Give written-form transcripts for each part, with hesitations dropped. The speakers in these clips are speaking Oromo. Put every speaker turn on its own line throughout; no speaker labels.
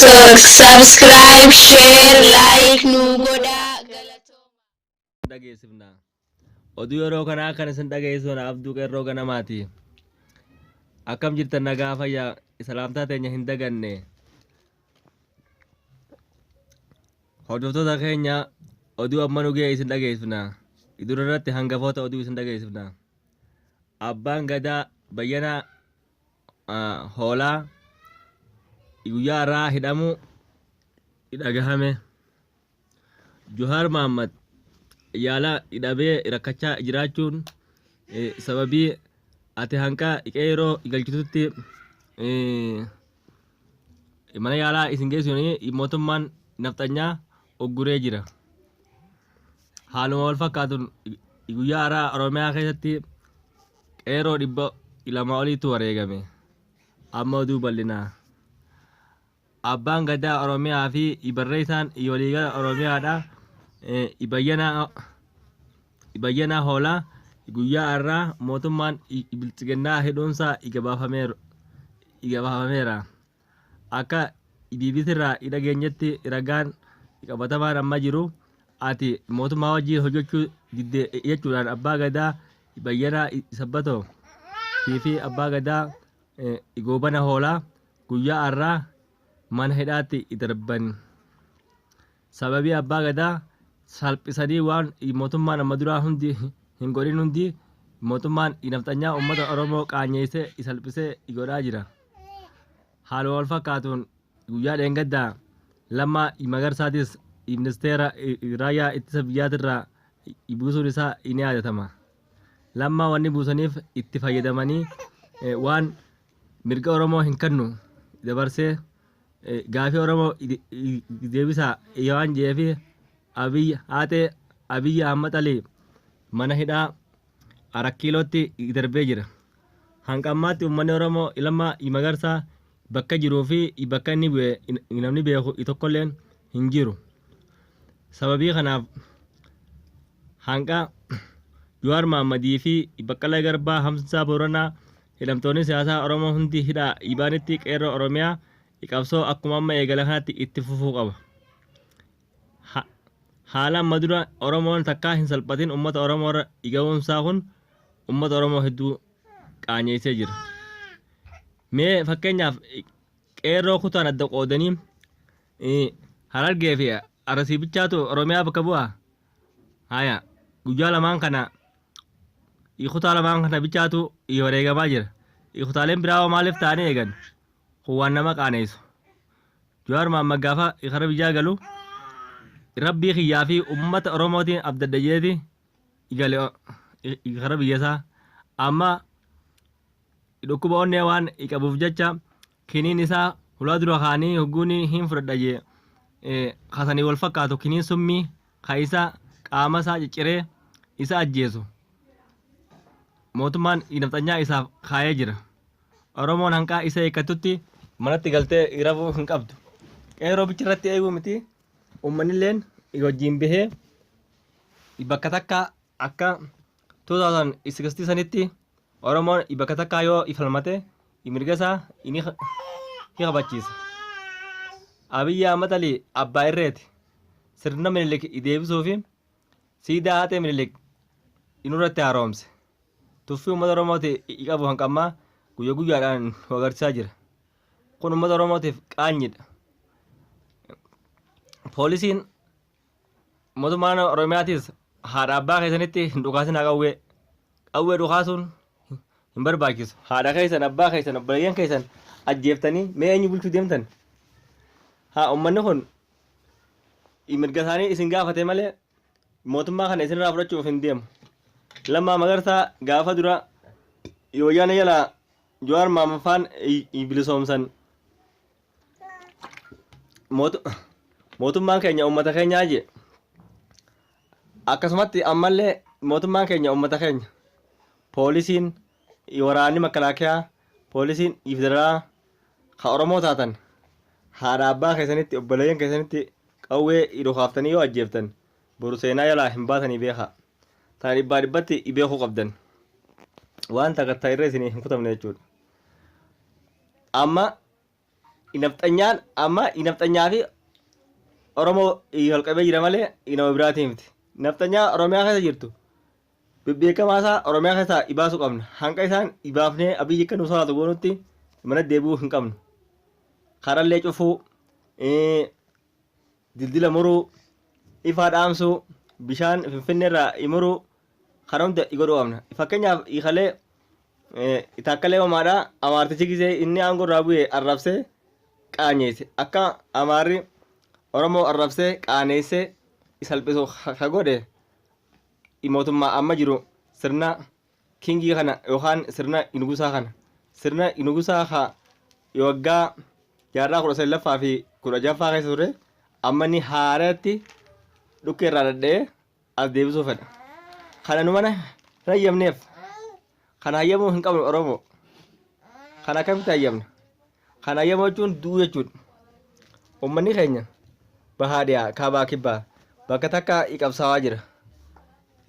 Network subscribe share like nu godhaa galatooma.
Dhageessifna. Oduu yeroo kanaa kan isin dhageessu ana Abduu Qeerroo Ganamaati. Akkam jirtan nagaa fayyaa salaamtaa teenya hin daganne. Hordoftoota keenya oduu amma nu ga'e isin dhageessifna. Dura irratti hangafoota oduu isin dhageessifna. Abbaan Gadaa Bayyanaa Hoolaa guyyaa irraa hidhamuu dhagahame. Juhaar Mahaammad yaala dhabee rakkachaa jiraachuun sababii ati hanqa qeeroo galchitutti mana yaalaa isin geessuun mootummaan nafxanyaa ugguree jira. Haaluma wal fakkaatuun guyyaa har'aa Oromiyaa keessatti qeeroo 200 oliitu wareegame. Amma oduu bal'inaa. Abbaan Gadaa Oromiyaa fi barreessaan waliigala Oromiyaadha Bayyanaa Hoolaa guyyaa har'aa mootummaan biltsiginnaa hidhuunsaa gabaafameera. Akka bbc irraa dhageenyetti ragaan qabatamaan amma jiru ati mootummaa wajjin hojjechuu didde jechuudhaan Abbaa Gadaa Bayyanaa Sabbatoo fi Abbaa Gadaa Goobana Hoolaa guyyaa har'aa mana hidhaatti darban. Sababii Abbaa Gadaa salphisanii waan mootummaan amma duraa hundi hin godhin hundi mootummaan nafxanyaa uummata Oromoo qaanyeessee salphisee godhaa jira. Haaluma wal fakkaatuun guyyaa dheengaddaa Lammaa Magarsaatis ministeera raayyaa ittisa biyyaatirraa buusuun isaa ni yaadatama. Lammaa wanni buusaniif itti fayyadamanii waan mirga Oromoo hin kennu dabarsee gaafii Oromoo deebisaa waan jedheef Abiy Haatee Abiy Ahmad Ali mana hidhaa Arakkiilootti darbee jira. Hanga ammaatti uummanni Oromoo Lammaa Magarsaa bakka jiruu fi bakka inni bu'e namni beeku tokkolleen hin jiru. Sababii kanaaf hanqa Jawaar Mahammadii fi Baqqalaa Garbaa Hamsaa Booranaa hidhamtoonni siyaasaa Oromoo hundi hidhaa ibaanitti qeerroo Oromiyaa qabsoo akkuma amma eegale kanatti itti fufuu qaba. Haala amma dura Oromoon takkaa hin salphatin uummata Oromoo irra ga'uunsaa kun uummata Oromoo hedduu qaanyeessee jira. Mee fakkeenyaaf qeerroo kutaan adda qoodanii Harargee fi Arsii bichaatu Oromiyaa bakka bu'aa? Haya guyyaa lamaan kana kutaa lamaan kana bichaatu wareegamaa jira. Kutaaleen biraa hoo maaliif ta'anii eegan? Kun waan nama qaaneessu. Jawaar Mahaammad gaafa kara biyyaa galu rabbii kiyyaa fi uummata Oromootiin abdadha jeeti gale kara biyya isaa. Amma dhukkuba onnee waan qabuuf jecha kiniin isaa hulaa dura kaanii hogguun hin fudhadha jee kasanii wal fakkaatu kiniin summii ka isa qaama isaa cicciree isa ajjeesu mootummaan nafxanyaa isaaf kaayee jira. Oromoon hanqaa isa eeggatutti manatti galtee rafuu hin qabdu. Qeerroo bicha irratti eeguu miti uummanilleen wajjin bahee bakka takka akka 2060 sanitti Oromoon bakka takkaa yoo ifalmate mirga isaa ni kabachiisa. Abiyyi Ahmad Ali abbaa irreeti. Sirna Minilik deebisuu fi siidaa Haxee Minilik nurratti haaromse. Tuffii uummata Oromooti qabu hanqammaa guyya guyyaadhaan nu agarsiisaa jira. Kun uummata Oromootiif qaanyidha. Poolisiin mootummaa naannoo Oromiyaatis haadha abbaa keessanitti hin dhukaasinaa qawwee. Qawwee dhukaasuun hin barbaachisu. Haadha keessan, abbaa keessan, obboleeyyan keessan ajjeeftanii mee eenyu bulchuu deemtan? Haa uummanni kun mirga isaanii isin gaafate malee mootummaa kana isinirraa fudhachuuf hin deemu. Lammaa Magarsaa gaafa dura wayyaanee jalaa Jawaar Maammaffaan bilisoomsan mootummaan keenya uummata keenyaa jee. Akkasumatti ammallee mootummaan keenya uummata keenya. Poolisiin waraanni makalaakiyaa poolisiin federaalaa ka Oromoo taatan haadha abbaa keessanitti obboleeyyan keessanitti qawwee dhukaaftanii yoo ajjeeftan boru seenaa jalaa hin baatanii beekaa. Tana dhibbaa dhibbatti beekuu qabdan. Waan takka irra isinii hin kutamne jechuudha. Amma Nafxanyaan amma nafxanyaa fi Oromoo holqabee jira malee nama biraatii miti. Nafxanyaa Oromiyaa keessa jirtu bebbeekamaa isaa Oromiyaa keessaa ibaasuu qabna. Hanqa isaan ibaafnee Abiyyi akka nu sodaatu goonutti mana deebi'uu hin qabnu. Karallee cufuu, dildila muruu, ifaa dhaamsuu, bishaan Finfinneerraa muruu kana hunda godhuu qabna. Fakkeenyaaf kalee Taakkalee Uumaadhaa Amaartichi gisee inni aangoo irraa bu'e arrabsee qaanyeesse. Akka Amaarri Oromoo arrabsee qaaneessee salphisu ka godhe mootummaa amma jiru sirna kingii kana yookaan sirna nugusaa kana. Sirna nugusaa ka waggaa jaarraa 19ffaa fi 16ffaa keessa ture amma inni haaratti dhukkee irraa dhadha'ee as deebisuu fedha. Kana nu mana hin hayyamneef. Kana hayyamuu hin qabnu Oromoo. Kana akkamitti hayyamna? Kana hayyamuu jechuun du'uu jechuudha. Uummanni keenya bahaa dhiyaa kaabaa kibbaa bakka takka qabsaa'aa jira.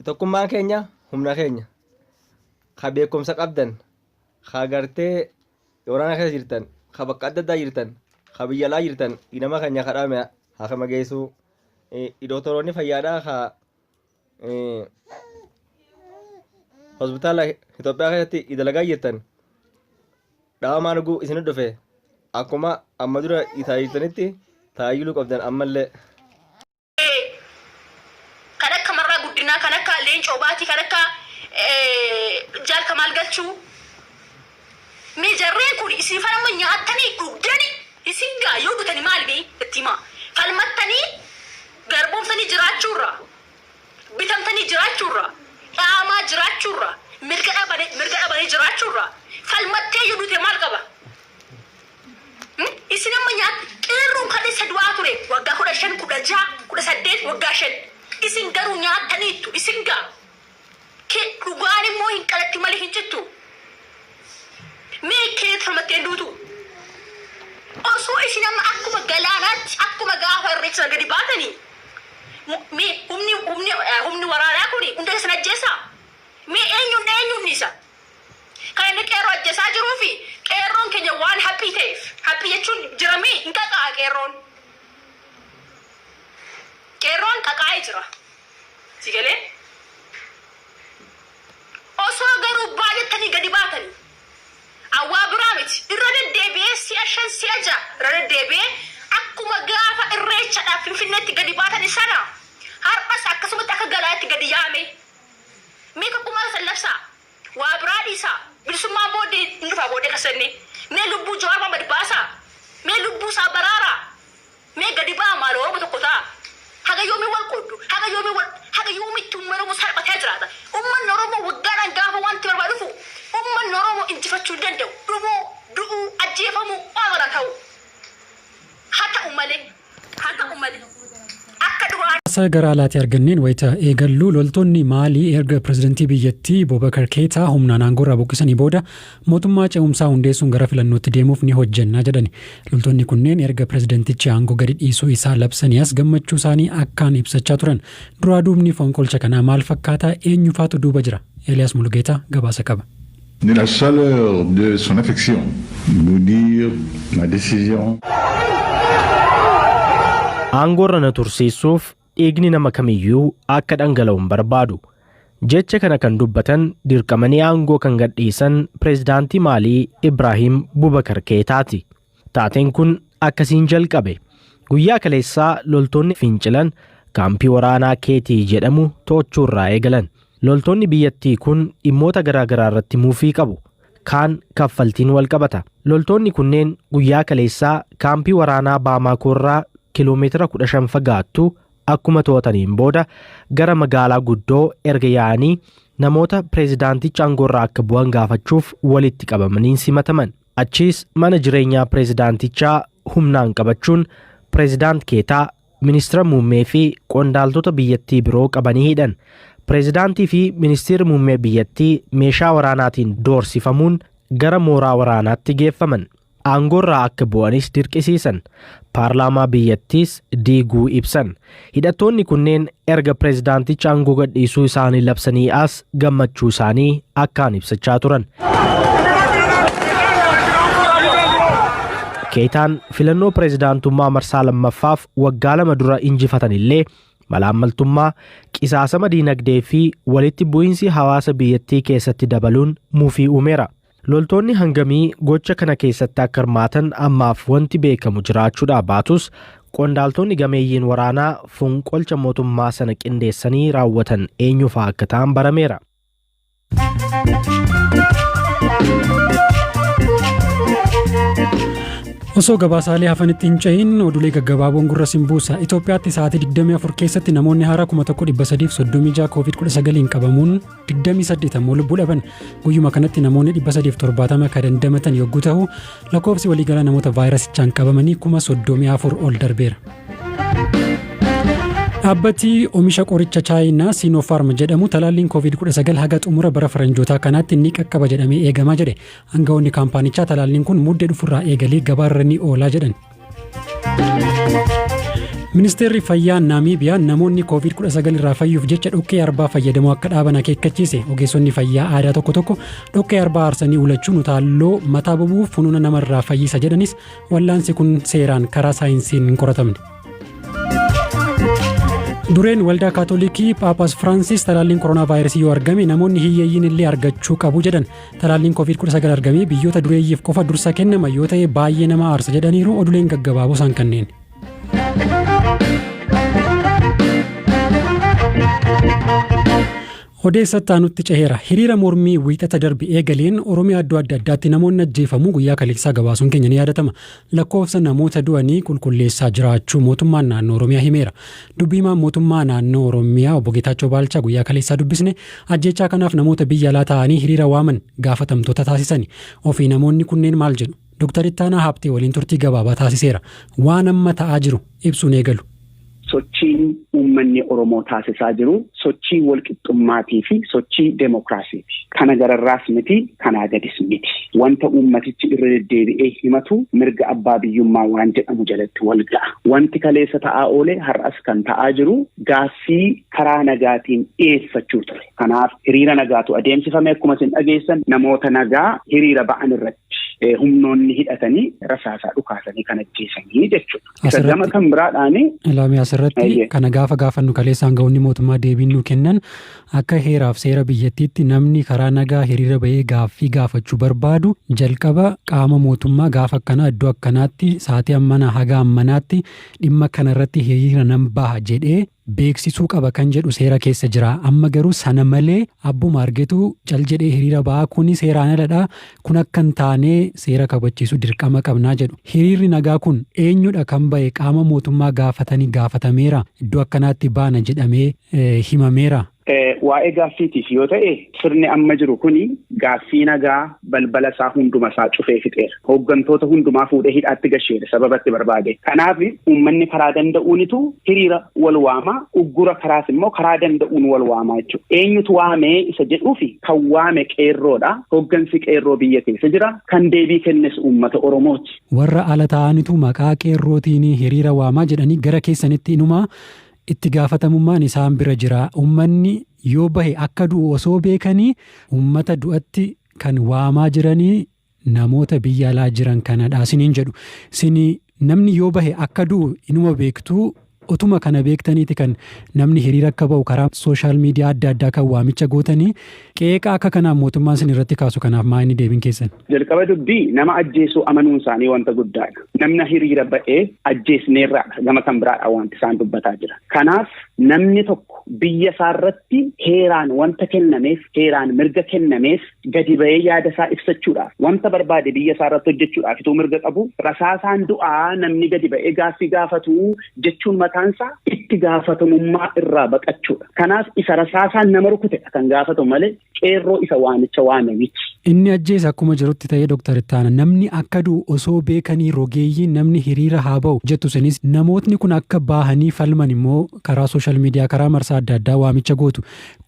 Tokkummaan keenya humna keenya. Ka beekumsa qabdan, ka gartee waraana keessa jirtan, ka bakka adda addaa jirtan, ka biyya alaa jirtan nama keenya kadhaame hakama geessuu. Doktoroonni fayyaadhaa ka hospitaala Itoophiyaa keessatti dalagaa jirtan dhaabamaan dhuguu isin dhufe akkuma amma dura tajaajiltanitti tajaajiluu qabdan ammallee.
Kan akka Marraa Guddinaa, kan akka Leencoo Baatii, kan akka Jaal Kamaal Galchuu. Mee jarreen kun isin fan amma nyaattanii dhugdanii isin gaa yoo dutani maali mee itti himaa. Falmattanii garboomsanii jiraachuurra, bitamtanii jiraachuurra, dhaamaa jiraachuurra, mirga dhabanii mirga dhabanii jiraachuurra falmattee yoo dute maal qaba? Isin amma nyaat qeerroon kaleessa du'aa ture waggaa 15, 16, 18, waggaa 5. Isin garuu nyaattaniittu isin gaa. Ke dhugaan immoo hin qalatti malee hin cittu. Mee keet falmattee hin duutu. Osoo isin amma akkuma galaanaatti akkuma gaafa irreecha gadi baatanii mee humni humni humni waraanaa kun hunda keessan ajjeesaa? Mee eenyuun eenyuun dhiisa? Kan inni qeerroo ajjeesaa jiruu fi qeerroon keenya waan haphii ta'eef haphii jechuun jiramee hin qaqaa'a qeerroon. Qeerroon qaqaa'ee jira. Si galee? Osoo garuu baay'attanii gadi baatanii awwaa biraa miti irra deddeebi'ee si'a 5 si'a 6 irra deddeebi'ee akkuma gaafa irreechadhaaf Finfinneetti gadi baatani sana har'as akkasumatti akka galaatti gadi yaame. Mee tokkummaa keessan labsaa. Waa biraa dhiisaa. Bilisummaan booddee hin dhufaa booddee kassanne. Mee lubbuu Jawaar Mohammed baasaa. Mee lubbuu isaa baraaraa. Mee gadi ba'aa maaloo Oromo tokko ta'aa. Haga yoomii wal qooddu? Haga yoomii wal haga yoomitti uummanni Oromoo salphatee jiraata? Uummanni Oromoo waggaadhaan gaafa wanti barbaadu dhufu uummanni Oromoo injifachuu hin danda'u. Dhumuu, du'uu, ajjeefamuu waan maraa ta'uu. Haa ta'u malee, haa ta'u malee akka duraan.
Gabaasa gara alaatii arganneen wayita eegallu loltoonni Maalii erga pirezidantii biyyattii Bobakar Keetaa humnaan aangoorraa buqqisanii booda mootummaa ce'umsaa hundeessuun gara filannootti deemuuf ni hojjenna jedhani. Loltoonni kunneen erga pirezidantichi aangoo gadi dhiisuu isaa labsanii as gammachuu isaanii akkaan ibsachaa turan. Duraa duubni fonqolcha kanaa maal fakkaata? Eenyufaatu duuba jira? Eeliyaas Mulugeetaa gabaasa qaba.
De la chaleur de son affection, nous dire ma décision.
Aangoorra na tursiisuuf dhiigni nama kamiyyuu akka dhangala'u hin barbaadu. Jecha kana kan dubbatan dirqamanii aangoo kan gadhiisan pireezidaantii Maalii Ibraahim Bubakar Keetaati. Taateen kun akkasiin jalqabe. Guyyaa kaleessaa loltoonni fincilan kaampii waraanaa Keetii jedhamu to'achuurraa eegalan. Loltoonni biyyattii kun dhimmoota garaagaraa irratti muufii qabu. Kaan kaffaltiin wal qabata. Loltoonni kunneen guyyaa kaleessaa kaampii waraanaa Baamaakoorraa kiiloomeetira 15 fagaattu akkuma to'ataniin booda gara magaalaa guddoo erga yaa'anii namoota pireezidaanticha aangoorraa akka bu'an gaafachuuf walitti qabamaniin simataman. Achiis mana jireenyaa pireezidaantichaa humnaan qabachuun pireezidaant Keetaa, ministira muummee fi qondaaltota biyyattii biroo qabanii hidhan. Pireezidaantii fi ministeerri muummee biyyattii meeshaa waraanaatiin doorsifamuun gara mooraa waraanaatti geeffaman. Aangoorraa akka bu'anis dirqisiisan. Paarlaamaa biyyattiis diiguu ibsan. Hidhattoonni kunneen erga pireezidaanticha aangoo gadhiisuu isaanii labsanii as gammachuu isaanii akkaan ibsachaa turan. Keetaan filannoo pireezidaantummaa marsaa lammaffaaf waggaa 2 dura injifatan illee malaammaltummaa, qisaasama diinagdee fi walitti bu'iinsi hawaasa biyyattii keessatti dabaluun mufii uumeera. Loltoonni hangamii gocha kana keessatti akka hirmaatan ammaaf wanti beekamu jiraachuudhaa baatus, qondaaltonni gameeyyiin waraanaa fonqolcha mootummaa sana qindeessanii raawwatan eenyufaa akka ta'an barameera.
Osoo gabaasaalee hafanitti hin cehin oduulee gaggabaaboon gurra sin buusa. Itoophiyaatti sa'aatii 24 keessatti namoonni haaraa 1336 COVID-19 qabamuun 28 ammoo lubbuu dhaban. Guyyuma kanatti namoonni 370 kan dandamatan yogguu ta'u, lakkoofsi waliigalaa namoota vaayirasichaan qabamanii 34,000 ol darbeera. Dhaabbati oomisha qoricha Chaayinaa Sinopharm jedhamu talaalliin COVID-19 haga xumura bara faranjootaa kanaatti ni qaqqaba jedhamee eegamaa jedhe. Aangawoonni kaampaanichaa talaalliin kun Muddee dhufurraa eegalee gabaarra ni oolaa jedhan. Ministeerri Fayyaa Naamiibiyaa namoonni COVID-19 irraa fayyuuf jecha dhoqqee arbaa fayyadamuu akka dhaaban akeekkachiise. Ogeessonni fayyaa aadaa tokko tokko dhoqqee arbaa aarsanii ulachuun utaalloo mataa bobuuf funuuna namarraa fayyisa jedhanis, wallaansi kun seeraan karaa saayinsiin hin qoratamne. Dureen waldaa Kaatolikii Phaaphaas Firaansis talaalliin koronaa vaayirasii yoo argame namoonni hiyyeeyyiin illee argachuu qabu jedhan. Talaalliin COVID-19 argamee biyyoota dureeyyiif qofa dursa kennama yoo ta'e baay'ee nama aarsa jedhaniiru. Oduleen gaggabaaboo isaan kanneen. Odeessa itti aanutti ceheera. Hiriira mormii Wiixata darbe eegaleen Oromiyaa iddoo adda addaatti namoonni ajjeefamuu guyyaa kaleessaa gabaasuun keenya ni yaadatama. Lakkoofsa namoota du'anii qulqulleessaa jiraachuu mootummaan naannoo Oromiyaa himeera. Dubbi himaan mootummaa naannoo Oromiyaa obbo Geetaachoo Baalchaa guyyaa kaleessaa dubbisne ajjeechaa kanaaf namoota biyya alaa taa'anii hiriira waaman gaafatamtoota taasisani. Ofii namoonni kunneen maal jedhu? Dr. Ittaanaa Habtee waliin turtii gabaabaa taasiseera. Waan amma ta'aa jiru ibsuun eegalu.
Sochiin uummanni Oromoo taasisaa jiru sochii walqixxummaatii fi sochii demokiraasiiti. Kana gararraas miti, kanaa gadis miti. Wanta uummatichi irra deddeebi'ee himatu mirga abbaa biyyummaa waan jedhamu jalatti wal ga'a. Wanti kaleessa ta'aa oole, har'as kan ta'aa jiru, gaaffii karaa nagaatiin dhiyeeffachuu ture. Kanaaf hiriira nagaatu adeemsifame. Akkuma isin dhageessan, namoota nagaa hiriira ba'an irratti humnoonni hidhatanii rasaasaa dhukaasanii kan ajjeesanii jechuudha. Isa gama kan biraadhaani.
Ilaami, asirratti kana gaafa gaafannu kaleessa aangawoonni mootummaa deebiin nu kennan, akka heeraaf seera biyyattiitti namni karaa nagaa hiriira bahee gaaffii gaafachuu barbaadu jalqaba qaama mootummaa gaafa akkanaa iddoo akkanaatti sa'aatii ammanaa haga ammanaatti dhimma kanarratti hiriira nan baha jedhee beeksisuu qaba kan jedhu seera keessa jira. Amma garuu sana malee abbuma argetu cal jedhee hiriira bahaa, kuni seeraan aladha. Kun akka hin taane seera kabachiisu dirqama qabnaa jedhu. Hiriirri nagaa kun eenyudha kan bahe? Qaama mootummaa gaafatanii gaafatameera? Iddoo akkanaatti baana jedhamee himameera?
Waa'ee gaaffiitiif yoo ta'e, sirni amma jiru kuni gaaffii nagaa balbala isaa hunduma isaa cufee fixeera. Hooggantoota hundumaa fuudhee hidhaatti gasheera sababatti barbaade. Kanaaf uummanni karaa danda'uunitu hiriira wal waamaa, uggura karaas immoo karaa danda'uun wal waamaa jechuudha. Eenyutu waamee isa jedhuufi, kan waame qeerroodha. Hooggansi qeerroo biyya keessa jira. Kan deebii kennes uummata Oromooti.
Warra ala ta'anitu maqaa qeerrootiin hiriira waamaa jedhanii gara keessanitti inumaa itti gaafatamummaan isaan bira jira. Uummanni yoo bahe akka du'u osoo beekanii uummata du'atti kan waamaa jiranii namoota biyya alaa jiran kanadha isiniin jedhu. Isin namni yoo bahe akka du'u inuma beektuu, otuma kana beektaniiti kan namni hiriira akka bahu karaa social media adda addaa kan waamicha gootanii. Qeeqa akka kanaan mootummaan isin irratti kaasu kanaaf maa inni deebiin keessan?
Jalqaba dubbii nama ajjeesuu amanuun isaanii wanta guddaadha. Namna hiriira ba'ee ajjeesneerraadha gama kan biraadha wanti isaan dubbataa jira. Kanaaf namni tokko biyya isaarratti heeraan wanta kennameef, heeraan mirga kennameef, gadi ba'ee yaada isaa ibsachuudhaaf, wanta barbaade biyya isaarratti hojjechuudhaaf ituu mirga qabu, rasaasaan du'aa namni gadi ba'ee gaaffii gaafatu jechuun mataan isaa itti gaafatamummaa irraa baqachuudha. Kanaaf isa rasaasaan nama rukutedha kan gaafatu malee qeerroo isa waamicha waame miti.
Inni ajjeese akkuma jirutti ta'ee, Dooktar Ittaana, namni akka du'u osoo beekanii rogeeyyiin namni hiriira haa ba'u jettu. Isinis namootni kun akka baahanii falman immoo karaa social media, karaa marsaa adda addaa waamicha gootu.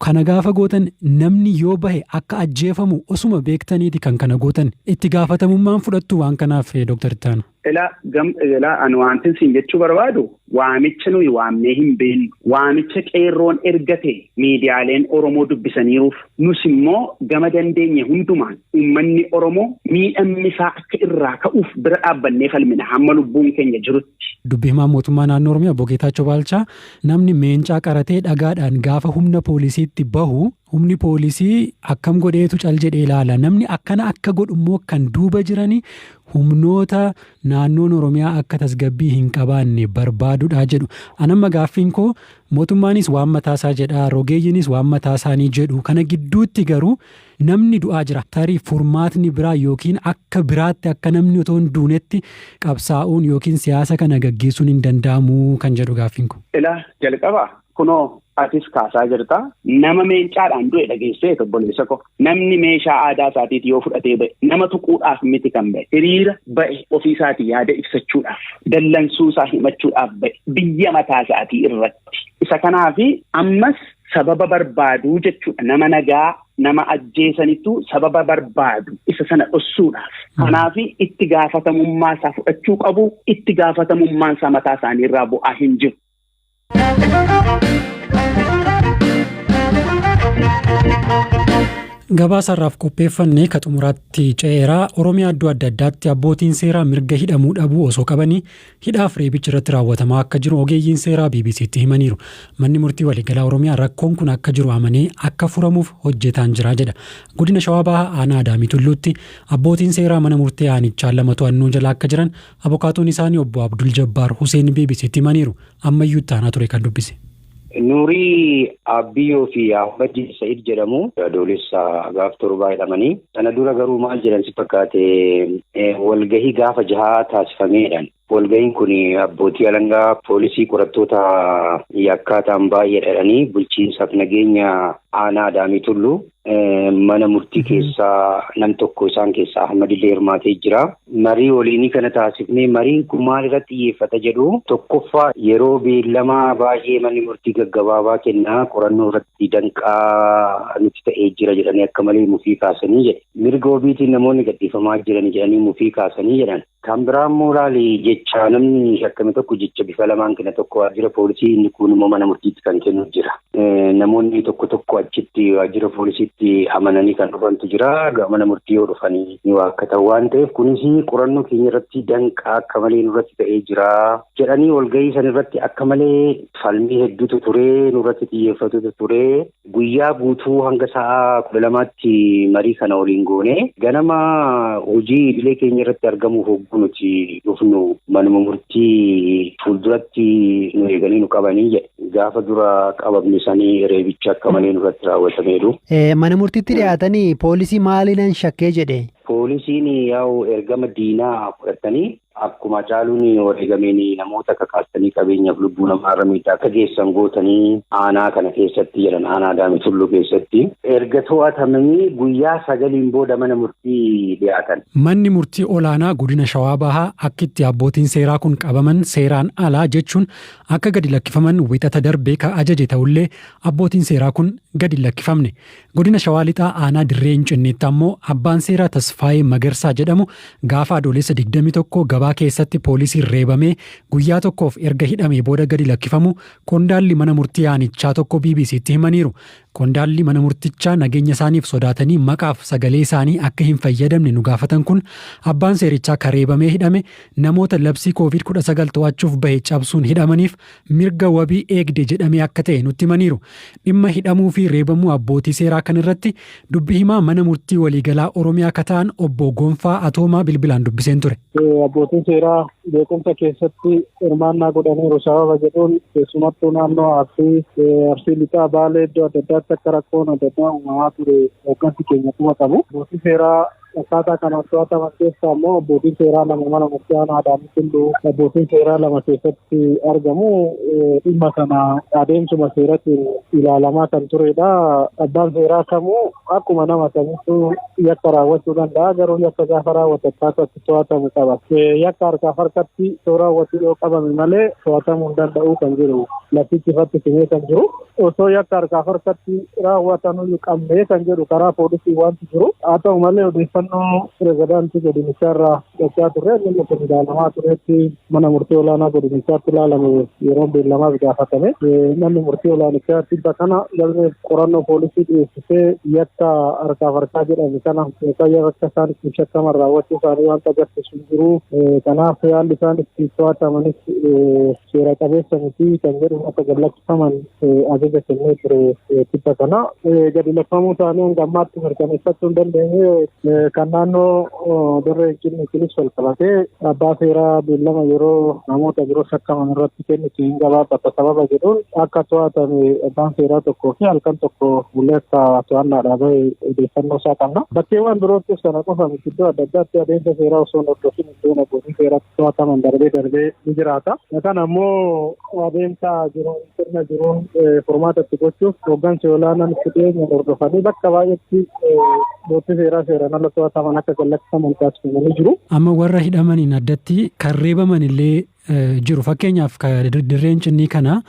Kana gaafa gootan namni yoo bahe akka ajjeefamu osuma beektaniiti kan kana gootan. Itti gaafatamummaan fudhattu waan kanaaf, Dooktar Ittaana?
Ilaa gam ilaa ani wantin siin jechuu barbaadu, waamicha nuyi waamnee hin beeknu. Waamicha qeerroon ergate miidiyaaleen Oromoo dubbisaniiruuf, nus immoo gama dandeenye hundumaan uummanni Oromoo miidhamni isaa akka irraa ka'uuf bira dhaabbannee falmina hamma lubbuun keenya jirutti.
Dubbi himaa mootummaa naannoo Oromiyaa Obbo Geetaachoo Baalchaa namni meencaa qaratee dhagaadhaan gaafa humna poolisiitti bahu, humni poolisii akkam godheetu cal jedhee ilaala? Namni akkana akka godhu immoo kan duuba jiranii humnoota naannoon Oromiyaa akka tasgabbii hin qabaanne barbaadudha jedhu. Anamma gaaffiin koo, mootummaanis waan mataasaa jedha, rogeeyyiinis waan mataasaanii jedhu, kana gidduutti garuu namni du'aa jira. Tarii furmaatni biraa yookiin akka biraatti akka namni otoo hin duunetti qabsaa'uun yookiin siyaasa kana gaggeessuun hin danda'amu kan jedhu gaaffiin koo.
Ilaa, jalqaba kunoo atis kaasaa jirta. Nama meencaadhaan du'e dhageessee, obboleessa ko? Namni meeshaa aadaa isaatiiti yoo fudhatee ba'e, nama tuquudhaaf miti kan ba'e. Hiriira ba'e ofii isaatii yaada ibsachuudhaaf, dallansuu isaa himachuudhaaf ba'e biyya mataa isaatii irratti. Isa kanaafi ammas sababa barbaaduu jechuudha. Nama nagaa nama ajjeesanittu sababa barbaadu isa sana dhossuudhaaf. Kanaafi itti gaafatamummaa isaa fudhachuu qabu. Itti gaafatamummaan isaa mataa isaanii irraa bu'aa hin jiru.
Gabaasarraaf qopheeffanne ka xumuraatti ce'eeraa. Oromiyaa iddoo adda addaatti abbootiin seeraa mirga hidhamuu dhabuu osoo qabanii hidhaaf reebichi irratti raawwatamaa akka jiru ogeeyyiin seeraa BBCtti himaniiru. Manni murtii waliigalaa Oromiyaa rakkoon kun akka jiru amanee akka furamuuf hojjetaan jira jedha. Godina Shawaa Bahaa aanaa Adaamii Tulluutti abbootiin seeraa mana murtii aanichaa lama to'annoo jala akka jiran abokaatoon isaanii obbo Abdul Jabbaar Huseen BBCtti himaniiru. Ammayyuu itti aanaa ture kan dubbise.
Nuurii Abbiyyoo fi Ahmad Sa'id jedhamu Adoolessa gaaf 7 jedhamanii. Sana dura garuu maal jedhan si fakkaate? Walgahii gaafa 6 taasifameedhaan. Walgahiin kun abbootii alangaa, poolisii, qorattoota yakkaa ta'an baay'ee jedhanii, bulchiinsaaf nageenya aanaa Adaamii Tulluu, mana murtii keessaa nam tokko isaan keessaa Ahmad illee hirmaatee jira. Marii waliinii kana taasifnee, mariin kun maal irratti xiyyeeffata jedhu, tokkoffaa yeroo beellamaa baay'ee manni murtii gaggabaabaa kennaa, qorannoo irratti danqaa nuti ta'ee jira jedhanii akka malee mufii kaasanii jedhe. Mirga wabiitiin namoonni gadhiifamaa jiran jedhanii mufii kaasanii jedhan. Kan biraa immoo laali, jecha namni shakkame tokko jecha bifa lamaan kenna. Tokko waajjira poolisii, inni kun immoo mana murtiitti kan kennu jira. Namoonni tokko tokko achitti waajjira poolisiitti amananii kan dhufantu jira. Mana murtii yoo dhufanii ni waakkatan waan ta'eef, kunis qorannoo keenya irratti danqaa akka malee nurratti ta'ee jira jedhanii, walgahii san irratti akka malee falmii hedduutu ture, nurratti xiyyeeffatutu ture. Guyyaa guutuu hanga sa'a 12tti marii kana waliin goone. Ganama hojii idilee keenya irratti argamuuf hogguu nuti dhufnu, manuma murtii fuulduratti nu eeganii nu qabanii jedhe. Gaafa dura qabamne sanii reebicha akka malee nurratti raawwatameeru.
Mana murtiitti dhiyaatanii poolisii maaliinan shakkee jedhe?
Poolisiin yaa'u ergama diinaa fudhatanii akkuma caaluun wareegameen namoota kakaastanii qabeenyaaf lubbuu namaarra miidhaa akka geessan gootanii aanaa kana keessatti jedhan, aanaa Adaamii Tulluu keessatti. Erga to'atamanii guyyaa 9n booda mana murtii dhiyaatan.
Manni murtii olaanaa godina Shawaa Bahaa akka itti abbootiin seeraa kun qabaman seeraan alaa jechuun akka gadi lakkifaman wixata darbee ka ajaje ta'ullee, abbootiin seeraa kun gadi lakkifamne. Godina Shawaa Lixaa aanaa Dirree Incinneetti ammoo abbaan seeraa Tasfaayee Magarsaa jedhamu gaafa Adoolessa 21 gabaa keessatti poolisiin reebamee guyyaa tokkoof erga hidhamee booda gadi lakkifamu qondaalli mana murtii aanichaa tokko BBCtti himaniiru. Qondaalli mana murtichaa nageenya isaaniif sodaatanii maqaaf sagalee isaanii akka hin fayyadamne nu gaafatan kun, abbaan seerichaa ka reebamee hidhame namoota labsii Covid-19 to'achuuf bahe cabsuun hidhamaniif mirga wabii eegde jedhamee akka ta'e nutti himaniiru. Dhimma hidhamuu fi reebamuu abbootii seeraa kan irratti dubbi himaa mana murtii waliigalaa Oromiyaa ka ta'an obbo Gonfaa Atoomaa bilbilaan dubbiseen ture.
Abbootiin seeraa beekumsa keessatti hirmaannaa godhaniiru sababa jedhuun, keessumattuu naannoo Arsii, Arsii Lixaa, Baalee iddoo adda addaatti akka rakkoon adda addaa uumamaa ture hooggansi keenya quba qabu. Abbootiin seeraa akkaataa kanaan to'ataman keessaa immoo abbootiin seeraa lama mana murtii aanaa Adaamii Tulluu abbootiin seeraa lama keessatti argamu. Dhimma kana adeemsuma seeratiin ilaalamaa kan turedha. Abbaan seeraa kamuu akkuma nama kamittuu yakka raawwachuu danda'a, garuu yakka gaafa raawwatu akkaataa itti to'atamu qaba. Yakka harkaaf harkatti yoo raawwatu yoo qabame malee to'atamuu hin danda'u kan jiru labsichi ifatti simee kan jiru. Osoo yakka harkaaf harkatti raawwatanuyyuu qabnee kan jedhu karaa poolisii wanti jiru. Haa ta'u malee, odeeffannoo pirezidaantii godinichaa irraa fudhachaa turre, inni kun ilaalamaa turetti mana murtii olaanaa godinichaatti ilaalame, yeroo beellamaas gaafatame. Manni murtii olaanichaa tibba kana galmee qorannoo poolisii dhiyeessisee yakka harkaaf harkaa jedhame kana yookaan yakka isaan ittiin shakkaman raawwachuu isaanii wanta agarsiisu hin jiru. Kanaaf haalli isaan itti to'atamanis seera qabeessa miti kan jedhu akka gad lakkifaman ajaja kennee ture tibba kana. Gadi lakkifamuu isaanii hanga ammaatti mirkaneeffachuu hin dandeenye. Kan naannoo Dirree Hincinniitiinis wal qabatee abbaa seeraa beellama yeroo namoota biroo shakkaman irratti kennitu hin gabaabbata sababa jedhuun akka to'atame, abbaan seeraa tokkoo fi halkan tokko bulee akka to'annaadhaa bahe odeeffannoo isaa qabna. Bakkeewwan biroottis kana qofa miti, iddoo adda addaatti adeemsa seeraa osoo hin hordofin iddoon abbootiin seeratti to'ataman darbee darbee ni jiraata. Kana ammoo adeemsa jiruun, sirna jiruun furmaata itti gochuuf hooggansi olaanaan itti dhiyeenyaan hordofanii bakka baay'eetti abbootii seeraa seeraan ala to'ataman akka gad lakkifaman taasifamanii jiru.
Amma warra hidhamaniin addatti kan reebaman illee jiru. Fakkeenyaaf, Dirreen Cinnii kana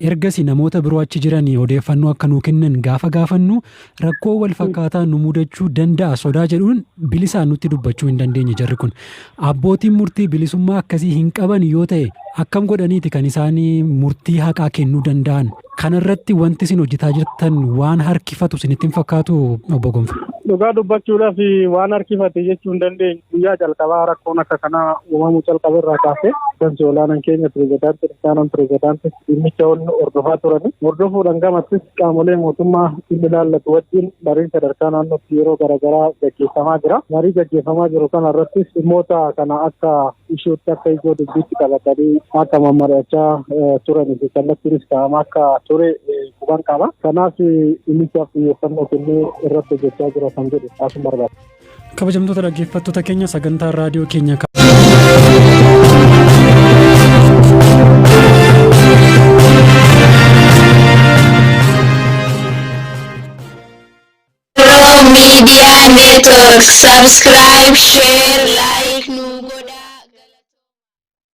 ergasii namoota biroo achi jiranii odeeffannoo akka nuu kennan gaafa gaafannu, rakkoo wal fakkaataa nu mudachuu danda'a sodaa jedhuun bilisaan nutti dubbachuu hin dandeenye jarri kun. Abbootiin murtii bilisummaa akkasii hin qaban yoo ta'e, akkam godhaniiti kan isaan murtii haqaa kennuu danda'an? Kanarratti wanti isin hojjetaa jirtan waan harkifatu isinitti hin fakkaatu, obbo Gonfa?
Dhugaa dubbachuudhaaf, waan harkifate jechuu hin dandeenyu. Guyyaa jalqabaa rakkoon akka kanaa uumamuu calqaba irraa kaasee hooggansi olaanaan keenya, pirezidaantii, itti pirezidaantii, dhimmicha hordofaa turani. Hordofuudhaan gamattis qaamolee mootummaa dhimmi ilaallatu wajjin mariin sadarkaa naannootti yeroo garaagaraa gaggeeffamaa jira. Marii gaggeeffamaa jiru kana irrattis dhimmoota kana akka issuetti, akka ijoo dubbiitti qabatanii akka mammari'achaa turanii fi kallattiinis kaa'amaa akka ture quban qaba. Kanaaf dhimmichaaf xiyyeeffannoo kennee irratti hojjechaa jira kan jedhu kaasuun barbaada.
Kabajamtoota dhaggeeffattoota keenya, sagantaa raadiyoo keenya
Media Network. Subscribe, share, like.